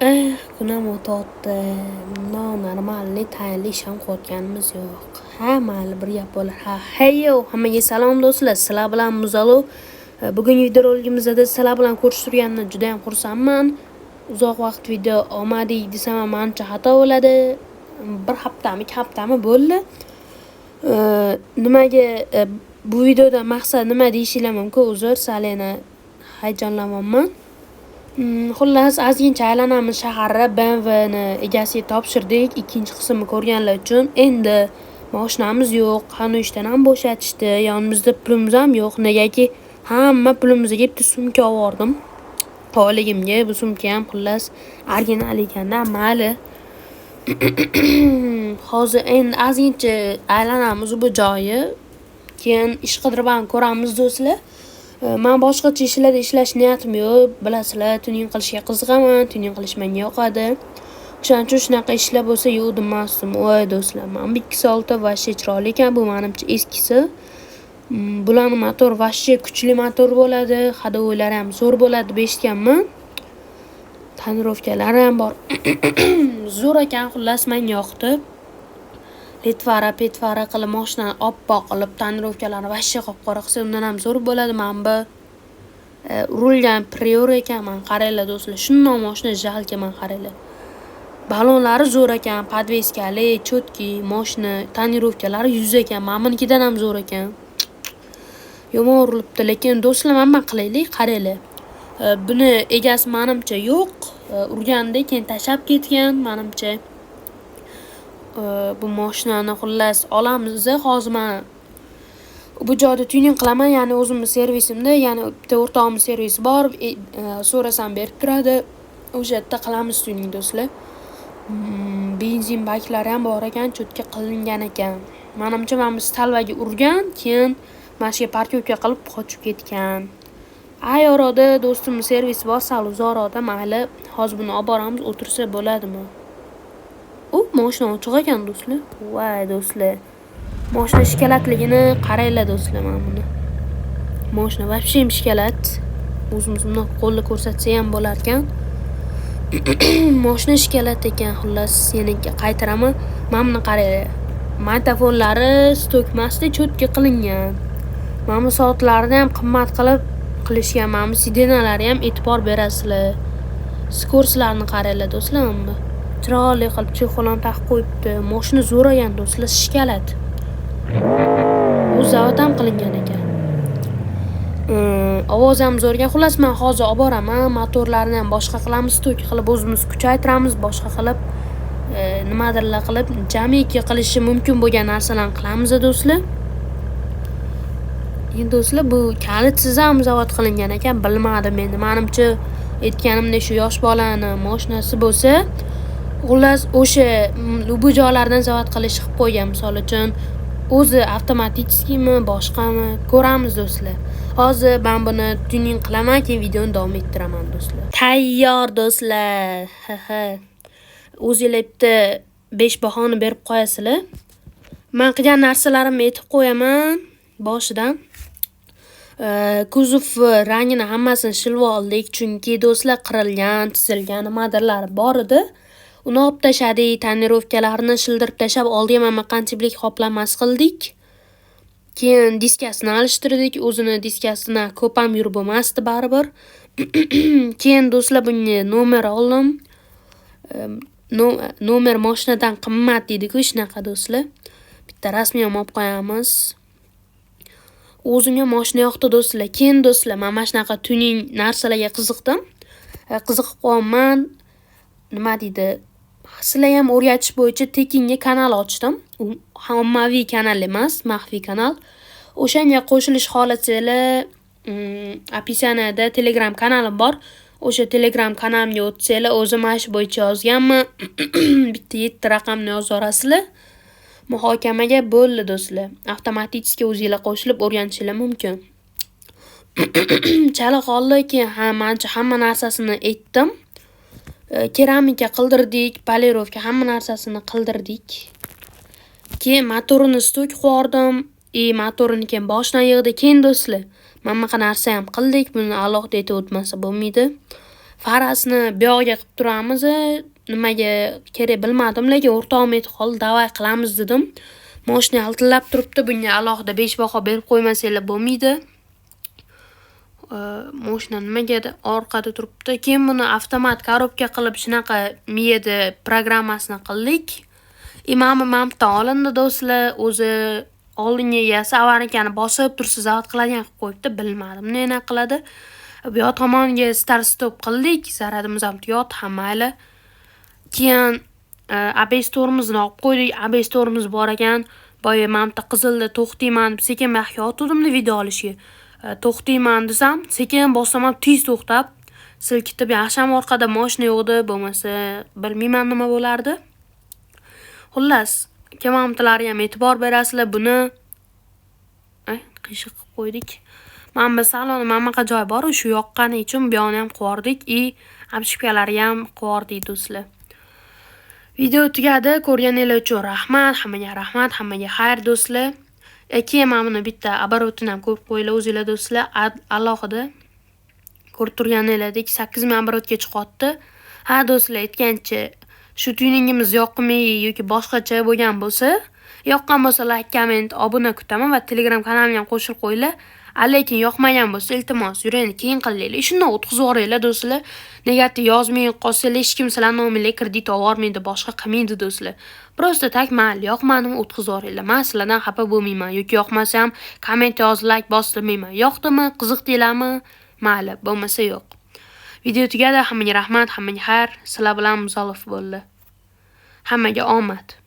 Eh, kunam o'tyapti. Bundoq нормальный tayinli ish ham qilayotganimiz yo'q. Ha, mayli, bir gap bo'lar. Ha, heyo, hammaga salom, do'stlar. Sizlar bilan Muzalo. Bugungi videorolikimizda sizlar bilan ko'rishib turganimdan juda ham xursandman. Uzoq vaqt video olmadik desam ham, manimcha, xato bo'ladi. Bir haftami, 2 haftami bo'ldi. Nimaga bu videodan maqsad nima deyishinglar mumkin. Uzr, sal yana hayajonlanyapman. Xullas, ozgincha aylanamiz shaharni. BMWni egasiga topshirdik. Ikkinchi qismini ko'rganlar uchun. Endi moshinamiz yo'q. Qani, ishdan ham bo'shatishdi. Yonimizda pulimiz ham yo'q. Negaki hamma pulimizga bitta sumka olvordim. Oyligimga bu sumka ham, xullas, original ekanda, mayli. Hozir endi ozgincha aylanamiz bu joyi. Keyin ish qidirib ham ko'ramiz, do'stlar. Man boshqacha ishlarda ishlash niyatim yo'q. Bilasizlar, tuning qilishga qiziqaman, tuning qilish menga yoqadi. O'shaning uchun shunaqa ishlar bo'lsa, yo'q demasdim. Voy, do'stlar, mana bu 2.6 вообще chiroyli ekan. Bu, manimcha, eskisi. Bularni motor вообще kuchli motor bo'ladi. Ходовой lari ham zo'r bo'ladi deb eshitganman. Тонировка lari ham bor. Zo'r ekan, xullas, menga yoqdi. Letvara, petvara qilib, moshinani oppoq qilib, тонировка larni вообще qop-qora qilsa, undan ham zo'r bo'ladi. Mana bu urilgan Priora ekan, mana qaranglar, do'stlar. Shundoq moshina, жалко, mana qaranglar. Balonlari zo'r ekan, подвеска li, чёткий moshina, тонировка lari 100 ekan. Mana bunikidan ham zo'r ekan. Yomon urilibdi, lekin, do'stlar, mana bunaqa qilaylik, qaranglar. Buni egasi, manimcha, yo'q. Urganda keyin tashlab ketgan, manimcha. Bu moshinani, xullas, olamiz. Hozir man bu joyda tuning qilaman, ya'ni o'zimni servisimda, ya'ni bitta o'rtog'imni servisi bor, so'rasam berib turadi. O'sha yerda qilamiz tuning, do'stlar. Benzin baklari ham bor ekan, чётко qilingan ekan. Manimcha, mana bu stalvaga urgan, keyin mana shu yerga парковка qilib qochib ketgan. Ayoroqda do'stimni servisi bor, sal uzoqroqda, mayli, hozir buni olib boramiz, o'tirsa bo'ladimi? U moshina ochiq ekan, do'stlar. Voy, do'stlar. Moshina shikolatligini qaranglar, do'stlar, mana buni. Moshina вообще shikolat. O'zimiz bundoq qo'lda ko'rsatsa ham bo'lar ekan. Moshina shikolat ekan, xullas, yana qaytaraman. Mana buni qaranglar. Magnitofonlari сток emasda, чётко qilingan. Mana bu soatlarni ham qimmat qilib qilishgan. Mana bu сиденья lari ham, e'tibor berasizlar. Скорость larni qaranglar, do'stlar, mana bu. Chiroyli qilib чехол ham taqib qo'yibdi. Moshina zo'r ekan, do'stlar, shikolat. U zavod ham qilingan ekan. Ovozi ham zo'r ekan. Xullas, men hozir olib boraman. Motorlarni ham boshqa qilamiz, сток qilib o'zimiz kuchaytiramiz, boshqa qilib, nimadirlar qilib, jamiki qilishi mumkin bo'lgan narsalarni qilamiz, do'stlar. Endi, do'stlar, bu kalitsiz ham zavod qilingan ekan, bilmadim endi. Manimcha, aytganimdek, shu yosh bolani moshinasi bo'lsa, xullas, o'sha bu joylardan zavod qilish qilib qo'ygan. Misol uchun, o'zi avtomatическийmi, boshqami, ko'ramiz, do'stlar. Hozir men buni tuning qilaman, keyin videoni davom ettiraman, do'stlar. Tayyor, do'stlar. Ha. O'zinglar bitta 5 bahoni berib qo'yasizlar. Men qilgan narsalarimni aytib qo'yaman boshidan. Kuzov rangini hammasini shilib oldik, chunki, do'stlar, qirilgan, chizilgan nimadirlari bor edi. Uni olib tashladik, тонировка larni shildirib tashlab, oldiga mana bunaqa антиблик qoplamasi qildik. Keyin diskasini alishtirdik. O'zini diskasini ko'p ham yurib bo'lmasdi baribir. Keyin, do'stlar, bunga nomer oldim. Nomer moshinadan qimmat deydi-ku, shunaqa, do'stlar. Bitta rasmni ham olib qo'yamiz. O'zimga moshina yoqdi, do'stlar. Keyin, do'stlar, men mana shunaqa tuning narsalarga qiziqdim. Qiziqib qolyapman. Nima deydi? Sizlar ham o'rgatish bo'yicha tekinga kanal ochdim. U ommaviy kanal emas, maxfiy kanal. O'shanga qo'shilish xohlasanglar, описание da Telegram kanalim bor. O'sha Telegram kanalimga o'tsanglar, o'zim mana shu bo'yicha yozganman. Bitta yetti raqamni yozaverasizlar. Muhokamaga bo'ldi, do'stlar. Avtomatik o'zinglar qo'shilib o'rganishinglar mumkin. Chala qoldi, keyin ha, manimcha, hamma narsasini aytdim. Keramika qildirdik, полировка, hamma narsasini qildirdik. Keyin motorini сток qilib и motorini keyin boshidan yig'dik. Keyin, do'stlar, mana bunaqa narsa ham qildik. Buni alohida aytib o'tmasa bo'lmaydi. Farasini buyog'iga qilib turamiz. Nimaga kerak bilmadim, lekin o'rtog'im aytib qoldi, давай qilamiz dedim. Moshina yaltillab turibdi, bunga alohida 5 baho berib qo'ymasanglar bo'lmaydi. Moshina nimagadir orqada turibdi. Keyin buni avtomat коробка qilib shunaqa miyada programmasini qildik. Imami mamtdan olindi do'stlar. O'zi oldingi egasi аварийка ni bosib tursa zavod qiladigan qilib qo'yibdi. Bilmadim, nima qiladi. Bu yoq tomonga start stop qildik. Zaryadimiz ham tugadi, ha mayli. Keyin ABS tormozni olib qo'ydik. ABS tormoz bor ekan. Boya mana bitta qizilda to'xtayman deb sekin bu yoqqa yotuvdimda video olishga. To'xtayman desam, sekin bossam ham tez to'xtab, silkitib, yaxshiyam orqada moshina yo'q edi, bo'lmasa bilmayman nima bo'lardi. Xullas, kamamtalarga ham e'tibor berasizlar. Buni qiyshiq qilib qo'ydik. Mana bu saloni mana bunaqa joyi bor, shu yoqqani uchun bu yoqni ham qilib и обшивка lariga ham qilib do'stlar. Video tugadi. Ko'rganinglar uchun rahmat, hammaga rahmat, hammaga xayr do'stlar. Keyin mana buni bitta оборот ini ham ko'rib qo'yinglar o'zinglar do'stlar. Alohida ko'rib turganinglardek 8000 оборот ga chiqyapti. Ha do'stlar, aytgancha shu tuningimiz yoqimli yoki boshqacha bo'lgan bo'lsa, yoqqan bo'lsa like, komment, obuna kutaman va Telegram kanalimga ham qo'shilib qo'yinglar. Lekin yoqmagan bo'lsa, iltimos, yurakni keng qilinglar. Shundan o'tkazib yuboringlar do'stlar. Negativ yozmay qolsanglar, hech kim sizlarni nominglarga kredit olib boshqa qilmaydi do'stlar. Просто так mayli, yoqmadimi o'tkazib yuboringlar. Men sizlardan xafa bo'lmayman yoki yoqmasa ham komment yoz, like bos demayman. Yoqdimi, qiziqdinglarmi? Mayli, bo'lmasa yo'q. Video tugadi. Hammaga rahmat, hammaga xayr. Sizlar bilan Muzallof bo'ldi. Hammaga omad.